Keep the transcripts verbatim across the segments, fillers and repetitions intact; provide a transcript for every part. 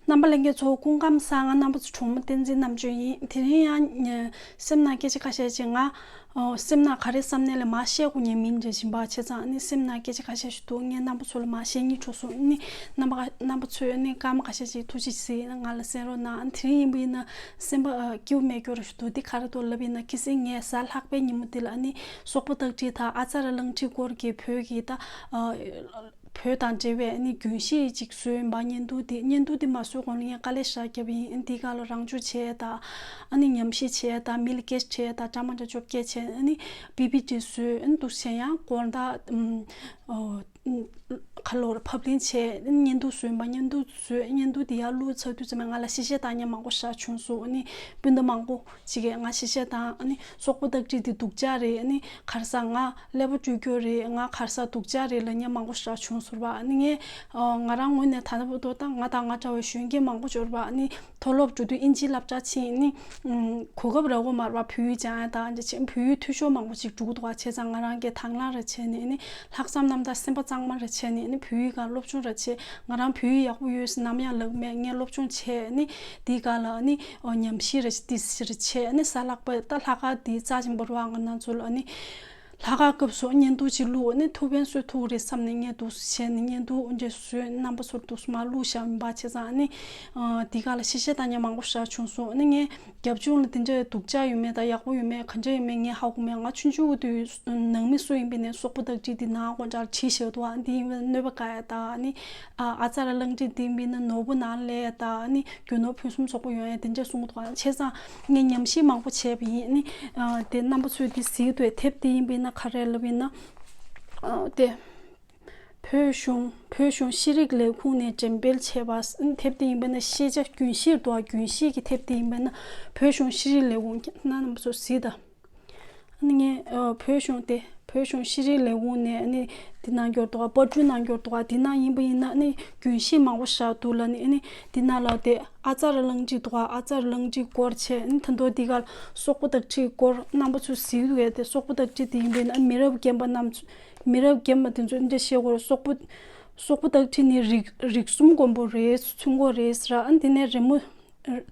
རྣམ་པ་ལྷན་རྒྱས་ཚོ་སྐུ་ཁམས་བཟང་། ང་རྣམ་པ་ཚོ་གྲོགས་མོ་བསྟན་འཛིན་རྣམ་དཔྱོད་ཡིན། དེ་རིང་ཡང་སེམས་ནང་སྐད་ཆ་ཁ་ཤས་ཅིག་ང་སེམས་ནང་ག་རེ་བསམ་ནས་ལས་མ་བཤད་དགོས་ཉེན་མིན་འདྲ་བཞིན་པ་བྱས་ཙང་ནི་སེམས་ནང་སྐད་ཆ་ཁ་ཤས་ཤིག་འདུག་ངས་རྣམ་པ་ཚོ་ལ་མ་བཤད་སྙིང་བྲོ་སོང་ནི། རྣམ་པ་རྣམ་པ་ཚོས་ནི་སྐར་མ་ཁ་ཤས་ཅིག་ཐུགས་རྗེ་གཟིགས་ང་ལ་གསན་རོགས་གནང་། དེ་རིང་ཡིན་པ་ཡིན་ན་སེམས་པ་སྐྱིད་པོ་མེད་སྐྱོ་ར་ཞིག་འདུག་འདི་ག་རེ་འདུག་ལབ་ཡིན་ན། གལ་སྲིད་ངས་གཟའ་ལྷག་པའི་ཉིན་མོ་འདི་ལ་ནི་སོག་པོ་སྟག་ཁྲིད་དང་ཨ་ཙརྱ་གླང་ཁྲིད་སྐོར་གྱི་བོད་ཀྱི་ད་བོད་དང་འབྲེལ་བའི་ནི་རྒྱུན་ཤེས་ཅིག་བཟོས་ཡིན་པ། བརྙན་ཐུང་དེ་བརྙན་ཐུང་དེ་མ་བཟོས་གོང་ལ་ངས་དཀའ་ལས་ཞེ་དྲག་བརྒྱབ་པ་ཡིན། འདིའི་སྒང་ལ་རང་སྦྱོང་བྱས་དང་ཨ་ནི་ཉམས་ཞིབ་བྱས་དང་མི་ལ་སྐད་ཆ་དྲིས་དང་འདྲ་མ་འདྲ་ཅོག་སྐད་བྱས་ཨ་ནི་པི་པི་ཊི་བཟོས་ཨ་ནི་འདུག་བྱས་ཡང་དགོང་དག་ཨམ་ཨོ་ཁ་ལོར་ཕབ་ལེན་བྱས་བརྙན་ཐུང་བཟོས་ཡིན་པ། བརྙན་ཐུང་བཟོས་བརྙན་ཐུང་དེ་ཡར་བླུགས་ཚར་དུས་ཙམ་པ་ང་ལ་གཤེ་གཤེ་བཏང་མཁན་མང་པོ་ཞེ་དྲག་བྱུང་སོང་། ཨ་ནི་སྤུན་ཟླ་མང་པོ་ཅིག་གིས་ང་གཤེ་གཤེ་དང་ཨ་ནི་སོག་པོ་སྟག་ཁྲིད་དེ་སྡུག་ཅག་རེད། ཨ་ནི་ག་རེ་ཟ་ང་ཀླད་པ་བཀྲུས་རྒྱུ་རེད། ང་ག་རེ་ཟ་སྡུག་ཅག་རེད་ལབ་མཁན་མང་པོ་ཞེ་དྲག་བྱུང་སོང་བ། ཨ་ནི་ངས་ཨ་ང་རང་ངོས་ནས་ད་ལྟ་བར་དུ་ད་ང་དང་ང་འདྲ་བའི་གཞོན་སྐྱེས་མང་པོ་འབྱོར་བ། ཨ་ནི་མཐོ་སློབ་འགྲོ་དུས་ཨིན་ཇི་བསླབ་བྱ་ཕྱིན་ནི་གོ་སྐབས་རག་གི་མ་རེད་བ། བོད་ཡིག་སྦྱང་ཡ་དང་འདྲ་ཆེ་བོད་ཡིག་འཐུས་ཤོར་མང་པོ་ཞིག་འགྲོ་གི་འདུག་བ། བྱས་ཙང་ང་རང་གིས་དང་བླངས་རེ་བྱས་ནས་ནི་ལྷག་བསམ་རྣམ་དག་སེམས་པ་གཙང་མ་རེ་བྱས་ནས་ནི་བོད་ཡིག་སྒང་སློབ་སྦྱོང་རེ་བྱས། ང་རང་བོད་ཡིག་ཡག་པོ་ཡོད་ཟེར་ནམ་ཡང་ལབ་མེད། ངས་སློབ་སྦྱོང་བྱས་ནི་དེའི་སྒང་ལ་ནི་ཉམས་ཞིབ་རེ་ཏོག་ཙམ་རེ་བྱས་ནི་གཟའ་ལྷག་པ་ད་ལྷག་དཀར་དེའི་རྩ་ཆེན་པོ་རེད་བ། ང་རང་ཚོ་ལ་ནི། ལྷག་དཀར་སྐབས་སུ་བརྙན་ཐུང་ཅིག་བླུགས་ནས་ཐུགས་ཕན་གསོས་ཐུབ་རེད་བསམ་ནས་ངས་འདུག་སེ་བྱས་ནས་བརྙན་ཐུང་འདྲ་བཟོས་རྣམ་པ་ཚོར་འདུག་སེ་མར་བླུགས་བཞག་ཡིན་པ། བྱས་ཙང་ནི་འདི་ག་ལ་གཤེ་གཤེ་བཏང་མཁན་མང་པོ་ཞེ་དྲག་བྱུང་སོང་། ནི་ངས་རྒྱབ་ལྗོངས་ལ་དེ་འདྲ་སྡུག་ཅག་ཡོད་མེད་དང་ཡག་པོ་ཡོད་མེད་ག་འདྲ་ཡོད་མེད་ངས་ཧ་གོ་མེད། ང་ཆུང་ཆུང་དུས་ནང་མི་སུ་ཡིན་པ་ནས་སོག་པོ་སྟག་ཁྲིད་འདི་ནང་དགོང་དག་བྲིས་བཞག་འདུག་ཨ་འདི་ཡིན་པ་གནོད་པ་བཀག་ཡ་དང་ནི་ཨ་ཙརྱ་གླང་ཁྲིད་འདི་ཡིན་པ་ནས་ནོར་བུ་ནང་ལས་ཡ་དང་ནི་རྒྱུ་ནོར་ཕུན་སུམ་ཚོགས་པོ་ཡོང་ཡ་དེ་འདྲ་གསུང་གི་འདུག་ཨ། བྱས་ཙང་ངས་ཉམས་ཞིབ་མང་པོ་བྱས་པ་ཡིན། ནི་དེ་རྣམ་པ་ཚོས་དེ་གཟིགས་འདུག་དེབ་དེ་ཡིན་པ་ན་ག་རེ་ལབ་ཡིན་ན། དེ་བོད་གཞུང་བོད་གཞུང་ཤེས་རིག་ལས་ཁུངས་ནས་འགྲེམས་སྤེལ་བྱས་པ། དེབ་དེ་ཡིན་པ་ན་ཤེས་བྱ་རྒྱུན་ཤེས་འདུག་རྒྱུན་ཤེས་ཀྱི་དེབ་དེ་ཡིན་པ་ན་བོད་གཞུང་ཤེས་རིག་ལས་ཁུངས་ཁྱེད་རྣམ་པ་ཚོ་གཟིགས་དང་། ཨ་ནི་ངས་ཨ་བོད་གཞུང་དེ་བོད་གཞུང་ཤེས་རིག་ལས་ཁུངས་ནས་ཨ་ནི་དེ་གནང་འབྱོར་འདུག་ག་པར་སྐྲུན་གནང་འབྱོར་འདུག་ག་དེ་ནང་ཡིན་པ་ཡིན་ན་ཨ་ནི་རྒྱུན་ཤེས་མང་པོ་ཞེ་དྲག་འདུག་ལ་ནི་ཨ་ནི་དེ་ནང་ལ་དེ་ཨ་ཙརྱ་གླང་ཁྲིད་འདུག་ག་ཨ་ཙརྱ་གླང་ཁྲིད་སྐོར་བྱས་ཨ་ནི་ད་དུང་དེ་ག་སོག་པོ་སྟག་ཁྲིད་སྐོར་རྣམ་པ་ཚོས་གཟིགས་འདུག་གས། དེ་སོག་པོ་སྟག་ཁྲིད་དེ་ཡིན་པ་ཡིན་ན་ཨ་མི་རབས་རྒན་པ་རྣམས་མི་རབས་རྒན་པ་དེ་ཚོས་འདི་འདྲ་བཤད་ཀྱི་ཡོད་རེད། སོག་པོ་སོག་པོ་སྟག་ཁྲིད་ནི་རིགས་རིགས་གསུམ་མགོན་པོ་རེད་ཚུན་གོ་རེད་ཟེར་ཨ་ནི་དེ་ནས་རི་མོ་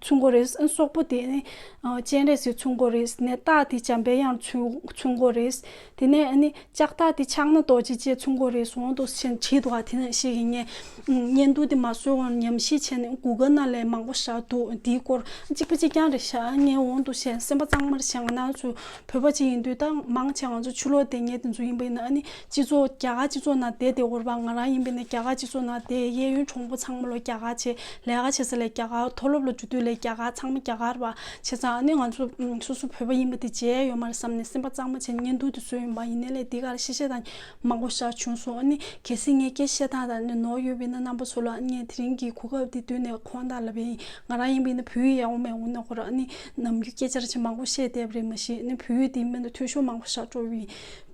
ཚུན་གོ་རེད། སོག་པོ་དེ་ནི་སྤྱན་རས་གཟིགས་ཚུན་གོ་རེད། ནས་སྟག་དེ་འཇམ་པའི་དབྱངས་ཚུན་ཚུན་གོ་རེད། དེ་ནས་ནི་ལྕགས་སྟག་དེ་ཕྱག་ན་རྡོ་རྗེ་ཅེས་ཚུན་གོ་རེད། འོང་དུ་ཕྱིན་བྲིས་འདུག་ག་དེ་ནས་ཤེས་ཀྱི་ངས་བརྙན་ཐུང་དེ་མ་བཟོས་གོང་ཉམས་ཞིབ་བྱས་ནས་གུ་གལ་ནང་ལས་མང་པོ་ཞེ་དྲག་འདུག་དེའི་སྐོར་གཅིག་པ་གཅིག་རྐྱང་རེད་ཤག་ངས་འོང་དུ་བྱས་སེམས་པ་གཙང་མ་རེད་བྱས། ང་རང་ཚོ་བོད་པ་ཅིག་ཡིན་དུས་ད་མང་ཆེ་ང་ཚོ་ཕྱི་ལོགས་བསྡད་མཁན་དེ་ཚོ་ཡིན་པ་ཡིན་ན་ཨ་ནི་སྤྱི་ཚོགས་རྒྱ་གར་སྤྱི་ཚོགས་ནང་བསྡད་བསྡད་ཡོད་རེད་པ། ང་རང་ཡིན་པ་ཡིན་ན་རྒྱ་གར་སྤྱི་ཚོགས་ནང་བསྡད་གཡས་གཡོན་གྲོང་པ་ཚང་མ་ལོ་རྒྱ་གར་བྱས། ལས་ཀ་བྱེད་ས་ལ་རྒྱ་གར། མཐོ་སློབ་ལ་འགྲོ་དུས་ལ་རྒྱ་གར། ཚང་མ་རྒྱ་གར་རེད་པ། བྱས་ཙང་ཨ་ནི་ང་ཚོ་སོ་སོ་བོད་པ་ཡིན་པ་དེ་བརྗེད་ཡོད་མ་རེད་བསམ་ནས་སེམས་པ་གཙང་མ་བྱས་ནས་བརྙན་ཐུང་དེ་བཟོས་ཡིན་པ་ཡིན་ནའི་ལས་འདི་ག་ལ་གཤེ་གཤེ་དང་མང་པོ་ཞེ་དྲག་བྱུང་སོང་། ཨ་ནི་གལ་སྲིད་ངས་སྐད་བཤད་སྟངས་དང་ནི་ནོར་ཡོད་པ་ཡིན་ན་རྣམ་པ་ཚོ་ལ་ངས་དེ་རིང་གི་གོ་སྐབས་འདི་བཏོན་ནས་དགོངས་དག་ལབ་པ་ཡིན། ང་རང་ཡིན་པ་ཡིན་ན་བོད་ཡིག་ཡག་པོ་མེད་འོང་ན་ཁོ་རང་ཨ་ནི་ནམ་རྒྱུན་སྐད་ཆ་ར་ཆེ་མང་པོ་བཤད་བསྡད་པ་རེད། མ་གཞི་ཨ་ནི་བོད་ཡིག་འདི་མིན་ན་འཐུས་ཤོར་མང་པོ་ཞེ་དྲག་འགྲོ་བའི་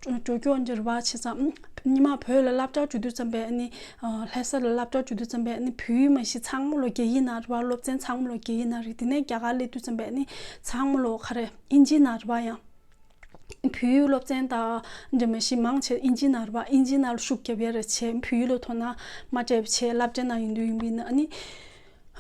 འགྲོ་སྐྱོད་འདི་རེད་པ། བྱས་ཙང་ཉི་མ་བོད་ལ་སློབ་གྲྭ་འགྲོ་དུས་ཙམ་པས་ཨ་ནི་ལྷ་ས་ལ་སློབ་གྲྭ་འགྲོ་དུས་ཙམ་པས་ཨ་ནི་བོད་ཡིག་མ་གཞི་ཚང་མ་ལོ་རྒྱ་ཡིག་ནང་རེད་པ། སློབ་ཚན་ཚང་མ་ལོ་རྒྱ་ཡིག་ནང་རེད། དེ་ནས་རྒྱ་གར་སླེབས་དུས་ཙམ་པས་ཨ་ནི་ཚང་མ་ལོ་ག་རེ་ཨིན་ཇི་ནང་རེད་པ། ཡང་བོད་ཡིག་སློབ་ཚན་དང་འདྲ་མ་གཞི་མང་ཆེ་ཨིན་ཇི་ནང་རེད་པ། ཨིན་ཇི་ནང་ལ་ཤུགས་རྒྱབ་ཡ་རེད་བྱས། བོད་ཡིག་ལ་དོ་སྣང་མ་སྤྲད་པ་བྱས། སློབ་གྲྭ་ནང་ཡིན་དུས་ཡིན་པ་ཡིན་ན་ཨ་ནི་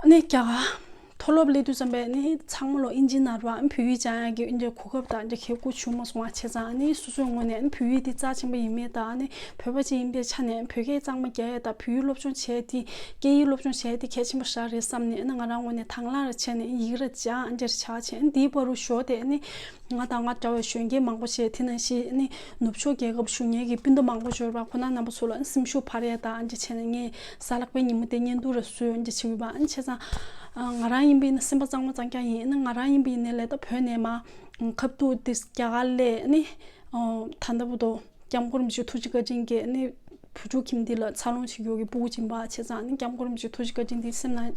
ཨ་ནི་རྒྱ་གར་མཐོ་སློབ་སླེབས་དུས་ཙམ་པས་ནི་ཚང་མ་ལོ་ཨིན་ཇི་ནང་རེད་པ། བོད་ཡིག་སྦྱང་ཡག་གི་ཨིན་ཇི་གོ་སྐབས་དང་འདྲ་ཁེ་སྐུ་བྱུང་མ་སོང་བ། བྱས་ཙང་ཨ་ནི་སོ་སོའི་ངོས་ནས་ཨ་ནི་བོད་ཡིག་འདི་རྩ་ཆེན་པོ་ཡིན་མེད་དང་ཨ་ནི་བོད་པ་ཅིག་ཡིན་པའི་ཆ་ནས་བོད་སྐད་གཙང་མ་རྒྱག་ཡ་དང་བོད་ཡིག་སློབ་སྦྱོང་བྱས་ཏེ་སྐད་ཡིག་སློབ་སྦྱོང་བྱས་ཏེ་གལ་ཆེན་པོ་ཞེ་དྲག་རེད་བསམ་ནས་ཨ་ནི་ང་རང་ངོས་ནས་དང་བླངས་ར་བྱས་ནས་ཡི་གེ་ར་སྦྱང་ཨ་འདྲ་ར་བྱས་བྱས། ཨ་ནི་འདིའི་བར་དུ་ཞོགས་དེ་ཨ་ནི་ང་དང་ང་འདྲ་བའི་གཞོན་སྐྱེས་མང་པོ་བྱས། དེ་ནང་བཞིན་ཨ་ནི་ནུབ་ཕྱོགས་རྒྱལ་ཁབ་བཞུགས་མཁན་གྱི་སྤུན་ཟླ་མང་པོ་འབྱོར་བ། ཁོང་རྣམ་པ་ཚོ་ལ་ཨ་ནི་སེམས་ཤུགས་འཕར་ཡ་དང་ཨ་འདྲ་བྱས་ནས་ངས་གཟའ་ལྷག་པའི་ཉིན་མོ་དེ་བརྙན་ཐུང་ར་བཟོས་ཨ་འདྲ་བྱས་ཡོད་པ། ཨ་ནི་བྱས་ཙང་ང་རང་ཡིན་པ་ཡིན་ན་སེམས་པ་གཙང་མ་གཙང་རྐྱང་ཡིན། ཨ་ནི་ང་རང་ཡིན་པ་ཡིན་ནའི་ལས་ད་བོད་ནས་མར་ཁ་ཐུག་དེ་རྒྱ་གར་སླེབས་ནི་ད་ལྟ་བར་དུ་སྐྱབས་མགོན་རིན་པོ་ཆེ་ཐུགས་རྗེ་བཀའ་དྲིན་གྱིས་ནི་བུ་ཕྲུག་ཁྱིམ་འདི་ལ་འཚར་ལོངས་བྱེད་རྒྱུ་གི་སྤུ་གུ་སྦྱིན་པ་བྱས་ཙང་ནི་སྐྱབས་མགོན་རིན་པོ་ཆེ་ཐུགས་རྗེ་བཀའ་དྲིན་འདི་སེམས་ནང་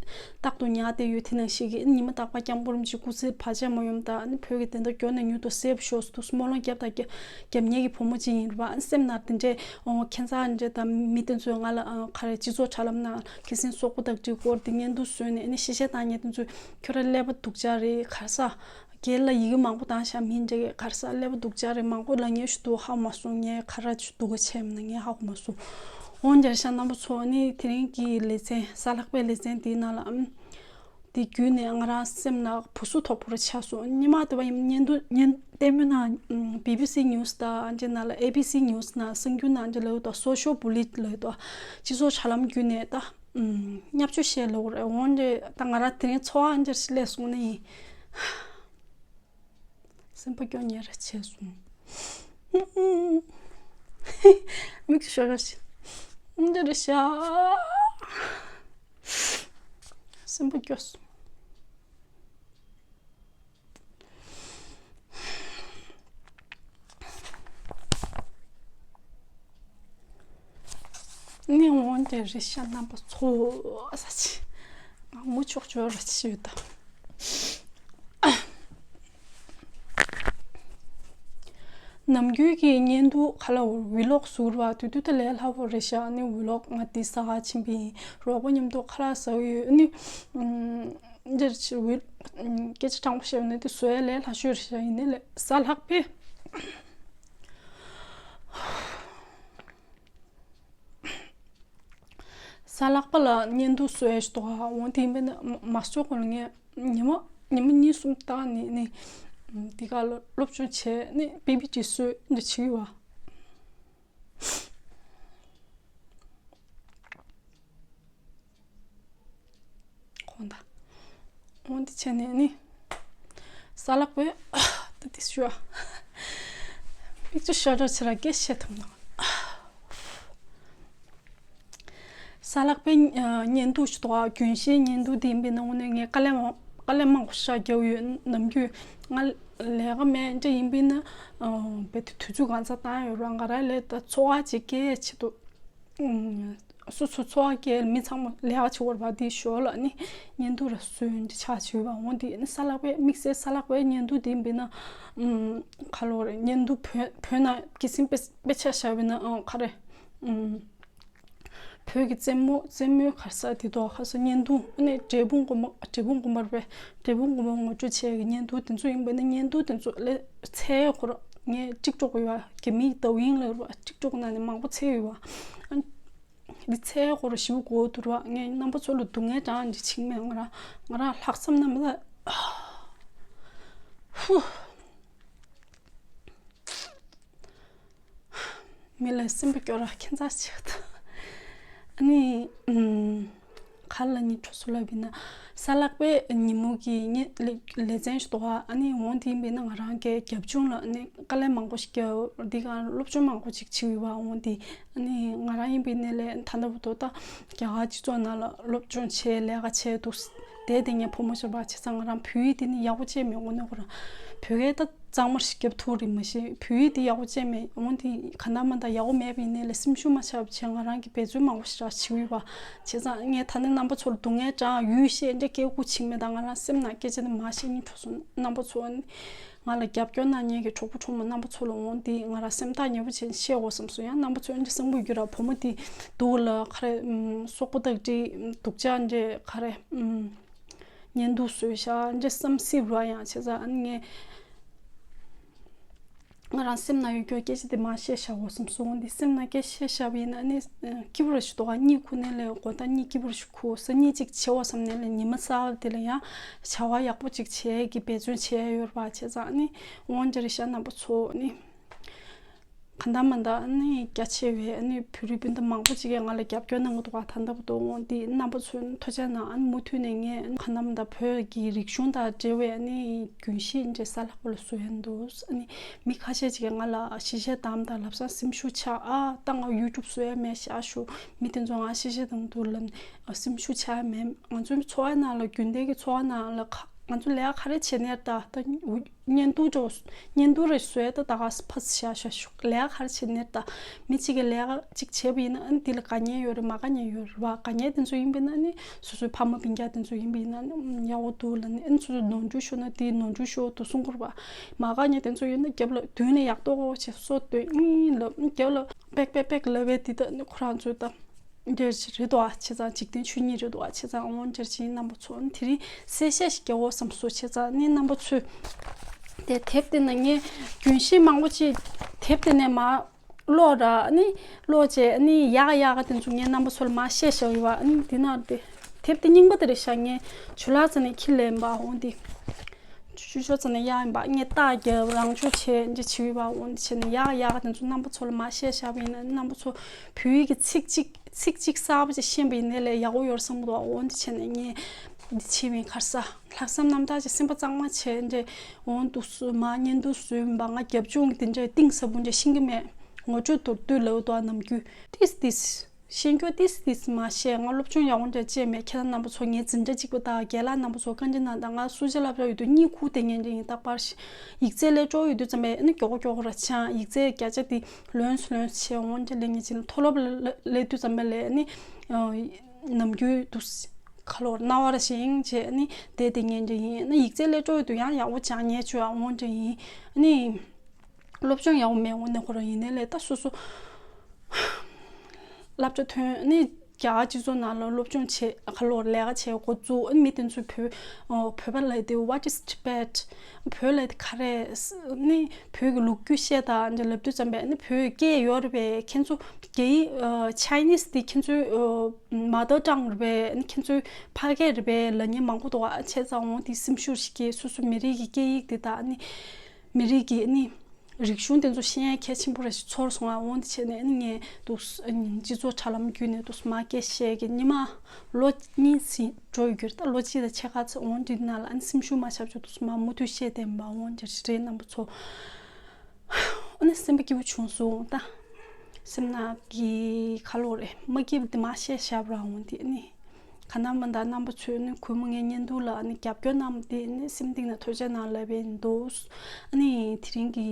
རྟག་ཏུ་ཉར་བསྡད་ཡོད། དེ་ནང་བཞིན་གྱི་ཉི་མ་རྟག་པར་སྐྱབས་མགོན་རིན་པོ་ཆེ་སྐུ་ཚེ་བར་ཆད་མ་ཡོང་དང་ནི་བོད་ཀྱི་བདེན་མཐའ་མགྱོགས་ནས་མྱུར་དུ་གསལ་པོ་ཤོག་ཟེར་དུ་སྨོན་ལམ་བརྒྱབ་དང་རྒྱབ་ཉེ་གི་བུ་མོ་ཅིག་ཡིན་རེད་པ། སེམས་ནང་དེ་འདྲའི་ཁྱད་མཚར་འདྲ་དང་མི་དེ་ཚོས་ང་ལ་ག་རེ་སྤྱི་ཚོགས་དྲ་ལམ་ནང་ཁ་སང་སོག་པོ་སྟག་ཁྲིད་སྐོར་དེ་བརྙན་ཐུང་བཟོས་ནས་ནི་གཤེ་གཤེ་བཏང་མཁན་དེ་ཚོས་ཁྱོད་རང་ཀླད་པ་སྡུག་ཅག་རེད། ག་རེ་ཟ། རྒན་ལ་ཡི་གེ་མང་པོ་བཏང་ཤག་མིན་འདྲ་གི་ག་རེ་ཟ་ཀླད་པ་སྡུག་ཅག་རེད། མང་པོ་ལབ་མཁན་ཞིག་འདུག་ཧ་མ་སོང་། ངས་ག་རེ་སྡུག་ག་བྱས་མིན་ན་ངས་ཧ་གོ་མ་སོང་ འོང་རྒྱལ་ཤ་རྣམ་པ་ཚོ་ནི་དེ་རིང་གི་ལེ་ཚན་གཟའ་ལྷག་པའི་ལེ་ཚན་དེའི་ནང་ལ་ཨམ། དེ་བརྒྱུད་ནས་ང་རང་སེམས་ནང་བུ་སུ་དོག་པོ་ར་ཆགས་སོང་། ཉི་མ་དེ་བ་ཡིན་བརྙན་ཐུང་བརྙན་ལྟད་མོ་ནང་ཨམ། བི་བི་སི་ནིའུ་སི་དང་ཨ་ཅེ་ནང་ལ་ཨེ་བི་སི་ནིའུ་སི་ནང་གསར་འགྱུར་ནང་ཨ་ཅེ་ལབ་དང་སོ་ཤལ་བུ་ལི་ལབ་དང་སྤྱི་ཚོགས་དྲ་ལམ་བརྒྱུད་ནས་ད་ཨམ། བརྙས་བཅོས་བཤད་ལབ་རེད། འོང་རྒྱལ་ད་ང་རང་དེ་རིང་འཚོ་བ་ཨ་ཅེ་སླེབས་སོང་ནི་ཡིན། སེམས་པ་སྐྱོ་ཉེ་ར་བྱས་སོང་། མིག་ཆུ་ཤོར་ར་ཤི། འདི་རེད་ཤག་སེམས་པ་སྐྱོ་སོང་། ནི་འོང་དེ་རེད་ཤག་རྣམ་པ་ཚོ་ས་ཆེ། ང་མུ་ཆོག་ཆོག་ར་ཆེ་ཡོད་ད། ནམ་རྒྱུན་གྱི་བརྙན་ཐུང་ཁ་ལ་ཝི་ལོག་ཟུར་བ་དུས་དུས་ད་ལས་སླ་པོ་རེད་ཤག་ནི་ཝི་ལོག་ང་འདི་ཟ་ག་ཕྱིན་པ་ཡིན། རོགས་པ་མཉམ་དུ་ཁ་ལག་ཟ་གི་ཡོད་ནི། འདིར་ཕྱིར་ཝི་སྐད་ཆ་དྲང་པོ་བཤད་ན་འདི་བཟོ་ཡ་ལས་སླ་ཤོས་རེད་ཤག་ཡིན་ནི་ལས་གཟའ་ལྷག་པའི། གཟའ་ལྷག་པ་ལ་བརྙན་ཐུང་བཟོ་ཡ་ཞིག་འདུག་ག་འོང་དེ་ཡིན་པས་ན་མ་བཟོ་གོང་ལ་ངས་ཉི་མ་ཉི་མ་གཉིས་གསུམ་བཏང་ནས་ནི་འདི་ག་ལ་སློབ་སྦྱོང་བྱས་ནས་པི་པི་ཊི་བཟོས་འདི་བྱེད་ཀྱི་ཡོད་པ། ཁོང་ད། འོང་འདི་བྱས་ནས་ནི། གཟའ་ལྷག་པའི་ད་འདི་ཞུ་བ། མིག་ཆུ་ཤོར་ཤོར་བྱེད་ར་སྐད་བཤད་ཐུབ་ན། གཟའ་ལྷག་པའི་བརྙན་ཐུང་ཞིག་འདུག་ག་རྒྱུན་ཤེས་བརྙན་ཐུང་འདི་ཡིན་པས་ན་དངོས་གནས་ངས་དཀའ་ལས་མང་དཀའ་ལས་མང་པོ་ཞིག་རྒྱབ་ཡོད། ནམ་རྒྱུན་ང་ལས་ཀ་མེད་འདྲ་ཡིན་པས་ན་རྦད་དེ་དུས་ཚོད་གང་ཚ་བཏང་ཡོད་ར། ང་རང་ལས་ད་འཚོ་བ་ཅིག་སྐྱེལ་ཆེད་དུ། སོ་སོ་འཚོ་བ་སྐྱེལ་མི་ཚང་མ་ལས་ཀ་བྱེད་དགོས་རེད་པ། དེའི་ཞོར་ལ་ནི་བརྙན་ཐུང་ར་བཟོས་འདི་ཆགས་བྱས་པ། འོང་དེ་ནི་གཟའ་ལྷག་པའི་དམིགས་བསལ་གཟའ་ལྷག་པའི་བརྙན་ཐུང་དེ་ཡིན་པས་ན་ག་ལོ་རེད། བརྙན་ཐུང་བོད་བོད་ནང་གི་སིང་དཔེ་དཔེ་ཆ་བཞག་པས་ན་ག་རེ། བོད་ཀྱི་རྩེད་མོ་རྩེད་མོའི་ག་རེ་ཟེར་དེ་དོ་ཁ་སང་བརྙན་ཐུང་ཨ་ནི་འབྲས་སྤུངས་དགོན་པ་འབྲས་སྤུངས་དགོན་པ་རེད་པས། འབྲས་སྤུངས་དགོན་པ་ངོ་སྤྲོད་བྱས་ཀྱི་བརྙན་ཐུང་དེ་ཚོ་ཡིན་པས་ན་བརྙན་ཐུང་དེ་ཚོ་ལས་ཚད་ཡོད་ཁོ་ར་ངས་ཀྲིག་ཀྲོག་ཡོད་པ། རྒྱ་མིའི་ཏའོ་ཡིང་ལ་ཡོད་པ་ཀྲིག་ཀྲོག་ནང་ནས་མང་པོ་ཚད་ཡོད་པ། ཨ་འདི་ཚད་ཡོད་ཁོ་ར་ཞིབ་གོ་དུར་བ། ངས་རྣམ་པ་ཚོ་ལ་སྡུག་བསྔལ་གྲངས་འདི་ཆིག་མེད་ང་ར་ང་ར་ལྷག་བསམ་རྣམ་པ་ཧུ། མི་ལ་སེམས་པ་སྐྱོ་ར་ཁྱད་མཚར་ཆེ་བ་དང་། ཨ་ནི་ཨུམ། ག་ལ་ནི་འཕྲོ་སུ་ལབ་ཡིན་ན་གཟའ་ལྷག་པའི་ཉིན་མོ་གི་ངས་ལེ་ལེ་ཚན་ཞིག་འདུག་ག་ཨ་ནི་འོང་དེ་ཡིན་པས་ན་ང་རང་གི་རྒྱབ་ལྗོངས་ལ་ཨ་ནི་དཀའ་ལས་མང་པོ་ཞིག་བརྒྱབ་འདི་ག་སློབ་སྦྱོང་མང་པོ་ཅིག་བྱེད་ཡོད་པ། འོང་དེ་ཨ་ནི་ང་རང་ཡིན་པའི་ནས་ལས་ད་ལྟ་བུ་དོ་ད་རྒྱ་གར་སྤྱི་ཚོགས་ནང་ལ་སློབ་སྦྱོང་བྱས་ལས་ཀ་བྱས་འདུག་དེ་དེ་ངས་བུ་མོ་ཆེན་པ་བྱས་ཙང་ང་རང་བོད་ཡིག་དེ་ནི་ཡག་པོ་བྱས་མེད་དངོས་གནས་ཁོ་རང་བོད་སྐད་ད་གཙང་མར་ཞིག་རྒྱབ་ཐུབ་རེད། མ་གཞི་བོད་ཡིག་དེ་ཡག་པོ་བྱས་མེད། འོང་དེ་ག་ན་མ་ད་ཡག་པོ་མེད་པའི་ནས་ལས་སེམས་ཤུགས་མ་ཆག་བྱས་ང་རང་གི་འབད་བརྩོན་མང་པོ་ཞིག་རག་བྱེད་ཀྱི་ཡོད་པ། བྱས་ཙང་ངས་ད་ནི་རྣམ་པ་ཚོར་སྡུག་བསྔལ་གྲངས་ཡུལ་ཤེས་འདྲ་སྐད་སྐུ་ཆིག་མེད་ད་ང་རང་སེམས་ནང་སྐད་ཆ་ནི་མ་བཤད་སྙིང་བྲོ་སོང་། རྣམ་པ་ཚོ་ང་ལ་རྒྱབ་སྐྱོར་གནང་མཁན་གྱི་གྲོགས་པོ་གྲོགས་མོ་རྣམ་པ་ཚོ་ལ་འོང་དེ་ང་རང་སེམས་ཐག་ཉེ་པོ་བྱས་བཤད་དགོས་བསམ་སོང་། ཡང་རྣམ་པ་ཚོ་འདྲ་བསམ་གྱི་ཡོད་ར། བུ་མོ་དེ་སྡུག་ལ་ག་རེ་སོག་པོ་དག་དྲི་སྡུག་ཅག་འདྲ་ག་རེ། བརྙན་ཐུང་བཟོས་ཤག་འདྲ་བསམ་སྲིད་ར། ཡང་བྱས་ཙང་ཨ་ནི་ངས་ང་རང་སེམས་ནང་ཡོད་རྒྱུ་སྐད་ཆ་དེ་མ་བཤད་བཞག་དགོས་བསམ་སོང་། འདི་སེམས་ནང་སྐད་ཆ་བཤད་བཞག་པ་ཡིན་ན་ཨ་ནི་སྐྱིད་པོ་ར་ཞིག་འདུག་ག་གཉིད་ཁུག་ནས་ལས་དགོང་དག་གཉིད་སྐྱིད་པོ་ར་ཞིག་ཁུག་སང་ཉིན་གཅིག་བྱེད་དགོས་བསམ་ནས་ལས་ཉི་མ་གསར་པ་དེ་ལ་ཡང་བྱ་བ་ཡག་པོ་ཅིག་བྱེད་ཀྱི་འབད་བརྩོན་བྱེད་ཡ་ཡོད་ར། བྱས་ཙང་ཨ་ནི་འོང་འདྲ་རེད་ཤག་རྣམ་པ་ཚོ་ཨ་ནི། གང་ལྟར་མ་ལྟར་ཨ་ནི་རྒྱ་ཆེ་བའི་ཨ་ནི་བོད་རིགས་སྤུན་ཟླ་མང་པོ་ཅིག་གིས་ང་ལ་རྒྱབ་སྐྱོར་གནང་གི་འདུག་ག་ད་ལྟ་བར་དུ་འོང་འདི་རྣམ་པ་ཚོས་ཐུགས་རྗེ་གནང་། ཨ་ནི་མུ་མཐུད་ནས་ངས་གང་ལྟར་མ་ལྟར་བོད་ཀྱི་རིག་གཞུང་དང་འབྲེལ་བའི་ཨ་ནི་རྒྱུན་ཤེས་འདྲ་གཟའ་ལྷག་པ་ལ་བཟོ་ཡ་འདུག་ཨ་ནི་མི་ཁ་ཤས་ཅིག་གིས་ང་ལ་གཞས་བཤད་གཏམ་དང་ལབ་སང་སེམས་ཤུགས་ཆག་ཨ་ད་ང་ཡུ་ཊུབ་བཟོ་ཡ་མེད་ཤག་ཞུ། མི་དེ་ཚོ་ང་གཞས་བཤད་གཏམ་འདུག་ལབ་ནས་སེམས་ཤུགས་ཆག་ཡ་མེད། ང་ཚོའི་འཚོ་བའི་ནང་ལ་རྒྱུན་ལྡན་གྱི་འཚོ་བ་ནང་ལ་ཁ་ང་ཚོ་ལས་ཀ་ག་རེ་བྱེད་ནའི་ད་ད། བརྙན་ཐུང་འགྲོ། བརྙན་ཐུང་རེ་བཟོས་ད་ད་ག་ཕ་ཤ་ཤ་ཤུག་ལས་ཀ་ག་རེ་བྱེད་ནས་ད། མི་གཅིག་གིས་ལས་ཀ་གཅིག་བྱས་པ་ཡིན་ན་ཨ་ནི་འདི་ལ་དགའ་ཉེ་ཡོད་རེད། མ་དགའ་ཉེ་ཡོད་རེད་བ། དགའ་ཉེ་དེ་ཚོ་ཡིན་པ་ཡིན་ན་ཨ་ནི་སོ་སོའི་ཕ་མ་སྤུན་ཀྱག་དེ་ཚོ་ཡིན་པ་ཡིན་ན་ཨ་ནི་ཡག་པོ་འདུག་ལབ་ནས་ཨ་ནི་སོ་སོ་ནོར་འཁྲུལ་ཤོར་ན་དེའི་ནོར་འཁྲུལ་ཤོར་དུ་གསུང་གི་རེད་བ། མ་དགའ་ཉེ་དེ་ཚོ་ཡིན་ན་རྒྱབ་ལ་མདུན་ནས་ཡག་ཏོག་ཅེས་སོ་སྟོན་ཨིན་ལབ་རྒྱབ་ལ་པེག་པེག་པེག་ལབ་པའི་དེ་ད་ཨ་ནི་ཁོ་རང་ཚོའི་ད། འདིར་རེད་དོ་ཨ་བྱས་ཙང་འཇིག་རྟེན་ཆོས་ཉིད་རེད་དོ་ཨ་བྱས་ཙང་འོང་འདིར་བྱིན་རྣམ་པ་ཚོ་དེ་རིང་གསལ་བཤད་ཞིག་རྒྱག་འོ་བསམ་སོ་བྱས་ཙང་ནི་རྣམ་པ་ཚོས་དེ་དེབ་དེ་ནས་ངས་རྒྱུན་ཤེས་མང་པོ་ཅིག་དེབ་དེ་ནས་མ་ ཀློག་ར་ཨ་ནི་ཀློག་བྱས་ཨ་ནི་ཡག་ཡག་དེ་ཚོ་ངས་རྣམ་པ་ཚོ་ལ་མར་བཤད་བཞག་ཡོད་པ། ཨ་ནི་དེ་ན་དེ་དེབ་དེ་རྙིང་པ་དེ་རེད་ཤག་ངས་ཇུ་ལག་ཙམ་ནས་ཁྱེར་ལེན་པ་འོང་དེ། ཆུ་ཆུ་ཙམ་ནས་ཡག་ཡིན་པ། ངས་རྟགས་རྒྱབ་རང་སྦྱོང་བྱས་འདི་བྱེད་པ་འོང་། འདི་བྱས་ནས་ཡག་ཡག་དེ་ཚོ་རྣམ་པ་ཚོ་ལ་མར་བཤད་བཞག་པ་ཡིན་ན། རྣམ་པ་ཚོ་བོད་ཡིག་གི་ཚིག་གཅིག་ཚིག་གཅིག་གསར་པ་ཅིག་ཤེས་པ་ཡིན་ནའི་ལས་ཡག་པོ་ཡོད་བསམ་གི་འདུག་འོང་འདི་བྱས་ནས་ངས་འདི་བྱས་པ་ཡིན། ཁ་སང་ལྷག་བསམ་རྣམ་དག་ཅིག་སེམས་པ་གཙང་མ་བྱས་འདི་འོང་འདུག་སུ་མར་བརྙན་ཐུང་བཟོས་ཡིན་པ། ང་རྒྱབ་ལྗོངས་ཀྱི་དེ་འདྲའི་གཏིང་ཟབ་པོ་འདྲ་ཤེས་ཀྱི་མེད། ངོ་སྤྲོད་མདོར་བསྡུས་ལབ་འདུག་ནམ་རྒྱུན་ཏིས་ཏིས། ཤེས་རྒྱུ་ཏིས་ཏིས་མ་བཤད། ང་སློབ་སྦྱོང་ཡག་པོ་འདྲ་བྱས་མེད། ཁྱེད་རང་རྣམ་པ་ཚོ་ངའི་འཛིན་གྲྭ་གཅིག་པ་དང་རྒན་ལགས་རྣམ་པ་ཚོ་བཀའ་འདྲི་གནང་དང་། ང་སུ་ཇི་སློབ་གྲྭ་ཡོད་དུས་གཉིད་ཁུག་བསྡད་མཁན་ཅིག་ཡིན། རྟག་པར་ཡིག་ཚད་སླེབས་འགྲོ་ཡོད་དུས་ཙམ་པས་ཨ་ནི་མགྱོགས་པོ་མགྱོགས་པོ་ར་སྦྱངས། ཡིག་ཚད་བརྒྱ་ཆ་དེ་ལོན་སུ་ལོན་སུ་བྱས་འོང་ཅིག་ལེན་མཁན་ཅིག་ཡིན། མཐོ་སློབ་ལ་སླེབས་དུས་ཙམ་པ་ལས་ཨ་ནི་ནམ་རྒྱུན་དུ་ག་ལོར་རྣ་བ་ར་ཞིང་བྱས་ཨ་ནི་བསྡད་བསྡད་མཁན་ཅིག་ཡིན། ཨ་ནི་ཡིག་ཚད་སླེབས་འགྲོ་ཡོད་དུས་ཡང་ཡག་པོ་སྦྱང་མཁན་ཅིག་འོང་ཅིག་ཡིན། ཨ་ནི། སློབ་སྦྱོང་ཡག་པོ་མེད་འོང་ནས་ཁོ་རང་ཡིན་ནའི་ལས་ད་སོ་སོ་སློབ་གྲྭ་ཐོན་ནས་རྒྱ་གར་སྤྱི་ཚོགས་ནང་ལ་སློབ་སྦྱོང་བྱེད་ག་ལོར་ལས་ཀ་བྱེད་འགོ་བཙུགས། ཨ་ནི་མི་དེ་ཚོས་བོད་ཨོ་བོད་པ་ལབ་དེ། What is Tibet? བོད་ལབ་དེ་ག་རེ་རེད། ཨ་ནི་བོད་ཀྱི་ལོ་རྒྱུས་བཤད་དང་འདྲ་ལབ་དུས་ཙམ་པས། ཨ་ནི་བོད་སྐད་ཡོད་རེད་པས། ཁྱེད་ཚོ་རྒྱ་ཡིག་ཨ་Chinese་དེ་ཁྱེད་ཚོའི་ཨ་mother tongue་རེད་པས། ཨ་ནི་ཁྱེད་ཚོའི་ཕ་སྐད་རེད་པས་ལབ་མཁན་མང་པོ་འདུག་ཨ་བྱས་ཙང་འོང་དེ་སེམས་ཤུགས་ཤིག་སྐྱེས། སོ་སོ་མི་རིགས་ཀྱི་སྐད་ཡིག་དེ་དང་ཨ་ནི། མི་རིགས་ཀྱི་ཨ་ནི་རིག་གཞུང་དེ་ཚོ་ཤེས་ཡ་གལ་ཆེན་པོ་རེད་ཞིག་ཚོར་སོང་ང་། འོང་དེ་བྱས་ནས་ཨ་ནི་ངས་འདུག་སྤྱི་ཚོགས་དྲ་ལམ་བརྒྱུད་ནས་འདུག་མ་སྐད་བཤད་ཀྱི་ཉི་མ་ལོ་གཉིས་ཙམ་འགྲོ་ཡོད་རྒྱུ་རེད། ད་ལོ་གཅིག་དང་ཕྱེད་ཀ་ཙམ་འོང་དེ་ནང་ལ་ཨ་ནི་སེམས་ཤུགས་མ་ཆག་ཆོག་འདུག་མ་མུ་མཐུད་བཤད་བསྡད་པ་འོང་དེ་རེད། རྣམ་པ་ཚོ་ཨ་ནི་སེམས་པ་སྐྱིད་པོ་བྱུང་སོང་། ད་སེམས་ནང་གི་ག་ལོ་རེད་མ་སྐྱིད་པ་དེ་མ་བཤད་བཞག་པ་ར། འོང་དེ་ཨ་ནི། ག་ན་མ་ད་རྣམ་པ་ཚོས་ནི་གུས་མོ་ངའི་བརྙན་ཐུང་ལ་ནི་རྒྱབ་སྐྱོར་གནང་བ་དེ་ནི་སེམས་གཏིང་ནས་ཐུགས་རྗེ་གནང་ལབ་པ་ཡིན་འདུག་ཨ་ནི་དེ་རིང་གི་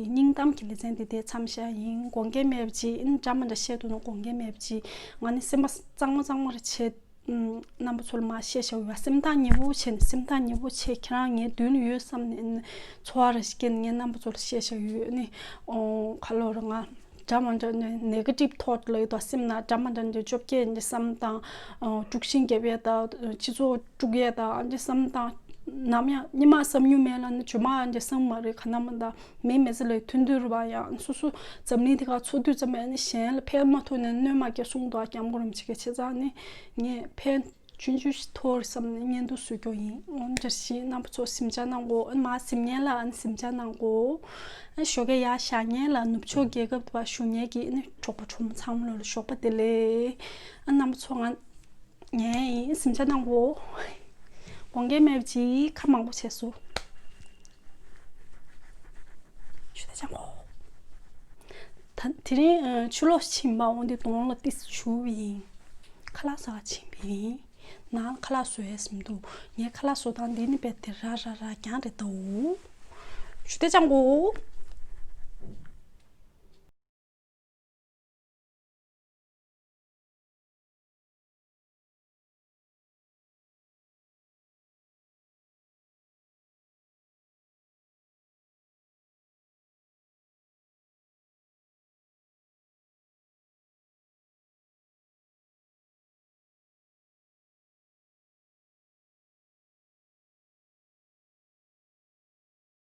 སྙིང་གཏམ་གྱི་ལེ་ཚན་དེ་དེ་མཚམས་བཞག་ཡིན། དགོངས་འགལ་མེད་པ་ཅིག་ཨ་ནི་འདྲ་མ་འདྲ་བཤད་འདུག་ན་དགོངས་འགལ་མེད་པ་ཅིག་ང་ནི་སེམས་པ་གཙང་མ་གཙང་མ་རེ་བྱས། ཨམ། རྣམ་པ་ཚོ་ལ་མར་བཤད་བཞག་ཡོད། སེམས་ཐག་ཉེ་པོ་བྱས་ནས་སེམས་ཐག་ཉེ་པོ་བྱས། ཁྱེད་རང་ངའི་མདུན་ལ་ཡོད་བསམ་ནས་ཚོར་བ་རེ་ཞིག་སྐྱེས་ནས་ངས་རྣམ་པ་ཚོ་ལ་བཤད་བཞག་ཡོད། ཨ་ནི་ཨོ་ག་ལོ་ར་ང་འདྲ་མ་འདྲ་ནས་negative thought་ལ་ཡོད་དོ། སེམས་ནང་འདྲ་མ་འདྲ་འདྲ་བཅོ་བརྒྱད་འདི་བསམ་དང་། ཨོ་དཀྲུག་ཤིང་རྒྱབ་ཡས་དང་སྤྱི་ཚོགས་དཀྲུག་ཡས་དང་འདི་བསམ་དང་། ནམ་ཡང་སྔོན་མ་བསམ་མྱོང་མེད་ལ་ནི་རྗེས་མ་འདི་བསམ་མ་རེད། ག་ན་མ་ད་མི་མི་ཚེ་ལ་མཐུན་སྒྲིལ་རུ་བ་ཡང་སོ་སོ་འཛམ་གླིང་འདི་ག་འཚོ་དུས་ཙམ་པ་ནི་གཞན་ལ་ཕན་མ་ཐོགས་ནས་གནོད་མ་སྐྱེལ་གསུངས་འདུག་སྐྱབས་མགོན་རིན་པོ་ཆེ་གིས། བྱས་ཙང་ནི་ངས་ཕན་ཆུང་ཆུང་ཞིག་ཐོགས་རེད་བསམ་ནས་བརྙན་ཐུང་བཟོས་རྒྱུ་ཡིན། འོ་འདྲ་ཞིག་རྣམ་པ་ཚོ་གཟིམ་འཇག་གནང་གོ་ཨ་མ་གཟིམ་མཁན་ལ་ཨ་ནི་གཟིམ་འཇག་གནང་གོ་ཨ་ཞོགས་ཀས་ཡར་བཞག་མཁན་ལ་ནུབ་ཕྱོགས་རྒྱལ་ཁབ་དུ་བ་བཞུགས་མཁན་གྱི་ཨ་ནི་གྲོགས་པོ་གྲོགས་མོ་ཚང་མ་ལོ་ལ་ཞོགས་པ་བདེ་ལེགས། ཨ་རྣམ་པ་ཚོ་ང་ངའི་གཟིམ་འཇག་གནང་གོ་དགོངས་འགལ་མེད་པ་ཅིག་ཁ་མང་པོ་བྱས་སོ། ཞུ་ད་ཅང་གོ་ད་དེ་རིང་ཕྱི་ལོགས་ཕྱིན་པ་འོང་དེ་གདོང་ལ་ཏིས་བྱུག་པ་ཡིན། ཁ་ལག་ཟ་བ་ཕྱིན་པ་ཡིན། ནང་ཁ་ལག་བཟོ་ཡས་ཟིན་འདུག་ངས་ཁ་ལག་བཟོ་སྟངས་འདི་ནི་རྦད་དེ་ར་ར་ར་རྐྱང་རེད་དོ། ཞུ་དེ་ཅང་གོ།